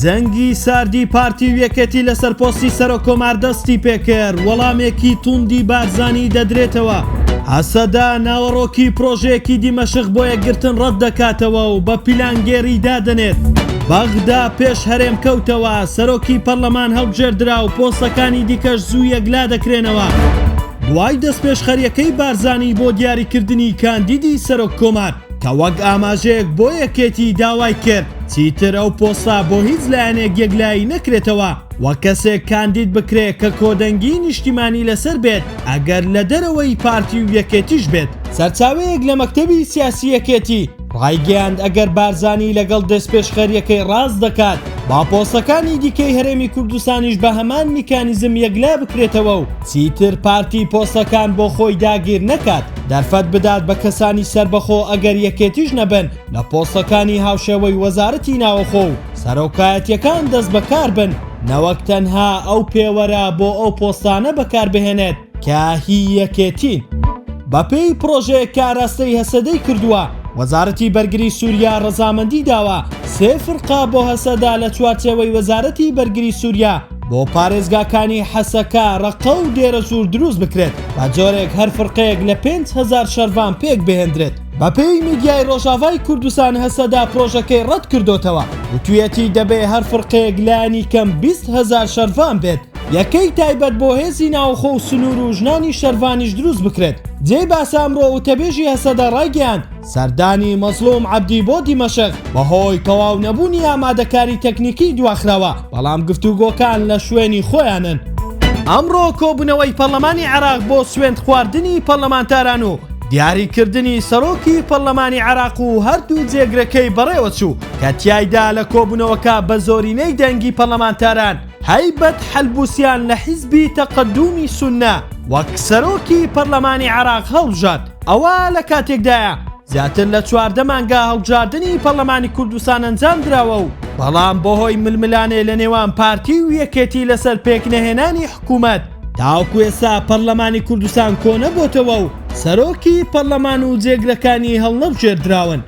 جەنگی ساردی پارتی و یەکێتی لەسەر پۆستی سەرۆک کۆمار دەستی پێکرد، وەڵامێکی توندی بارزانی دەدرێتەوە. هەسەدە ناوەڕۆکی پرۆژەیەکی دیمەشق بۆ یەکگرتن ڕەتدەکاتەوە و بە پیلانگێڕی دادەنێت. بەغدا پێش هەرێم کەوتەوە، سەرۆکی پەرلەمان هەڵبژێردرا و پۆستەکانی دیکەش زوو یەکلا دەکرێنەوە. دوای دەستپێشخەرییەکەی بارزانی بۆ دیاریکردنی کاندیدی سەرۆک کۆمار، کە وەک ئاماژەیەک بۆ یەکێتی داوای کرد چیتر ئەو پۆستە بۆ هیچ لایەنێک یەکلایی نەکرێتەوە و کەسێک کاندید بکرێ کە کۆدەنگی نیشتیمانی لەسەر بێت ئەگەر لە دەرەوەی پارتی و یەکێتیش بێت. سەرچاوەیەک لە مەکتەبی سیاسی یەکێتی ڕایگەیاند ئەگەر بارزانی لەگەڵ دەستپێشخەرییەکەی ڕاست دەکات با پۆستەکانی دیکەی هەرێمی کوردستانیش بە هەمان میکانیزم یەکلا بکرێتەوە و چیتر پارتی پۆستەکان بۆ خۆی داگیر نەکات. دەرفەت بدات بە کەسانی سەربەخۆ ئەگەر یەکێتیش نەبن لە پۆستەکانی هاوشێوەی وەزارەتی ناوەخۆ و سەرۆکایەتیەکان دەستبەکار بن نەوەک تەنها ئەو پێوەرە بۆ ئەو پۆستانە بەکاربهێنێت کە هی یەکێتین. بەپێی پڕۆژەیەک کە ئاراستەی هەسەدەی کردووە، وەزارەتی بەرگری سوریا ڕەزامەندی داوە سێ فرقە بۆ هەسەدە لە چوارچێوەی وەزارەتی بەرگری سوریا بۆ پارێزگاکانی حەسەکە، ڕەققە و دێرەزوور دروست بکرێت، بە جۆرێک هەر فرقەیەک لە 5000 شەرڤان پێک بهێندرێت. بەپێی میدیای ڕۆژاڤای کوردستان هەسەدە پرۆژەکەی ڕەت کردۆتەوە، وتویەتی دەبێ هەر فرقەیەک لایەنی کەم 20 هەزار شەرڤان بێت، یەکەی تایبەت بۆ هێزی ناوخۆ و سنوور و ژنانی شەرڤانیش دروست بکرێت. جێی باسە ئەمڕۆ وتەبێژی هەسەدە ڕایگەیاند، سەردانی مەزڵوم عەبدی بۆ دیمەشق بەهۆی تەواو نەبوونی ئامادەکاری تەکنیکی دواخراوە، بەڵام گفتوگۆکان لە شوێنی خۆیانن. ئەمڕۆ کۆبوونەوەی پەرلەمانی عێراق بۆ سوێند خواردنی پەرلەمانتاران و دیاریکردنی سەرۆکی پەرلەمانی عێراق و هەردوو جێگرەکەی بەڕێوەچوو، کە تیایدا لە کۆبوونەوەکە بە زۆرینەی دەنگی پەرلەمانتاران هەیبەت حەلبوسیان لە حیزبی تەقەدومی سوننە وەک سەرۆکی پەرلەمانی عێراق هەڵبژارد. ئەوە لە کاتێکدایە زیاتر لە 14 مانگە هەڵبژاردنی پەرلەمانی کوردستان ئەنجام دراوە و بەڵام بەهۆی ململانێ لە نێوان پارتی و یەکێتی لەسەر پێکنەهێنانی حکوومەت تاوەکو ئێستا پەرلەمانی کوردستان کۆنەبۆتەوە و سەرۆکی پەرلەمان و جێگرەکانی هەڵنەبژێردراون.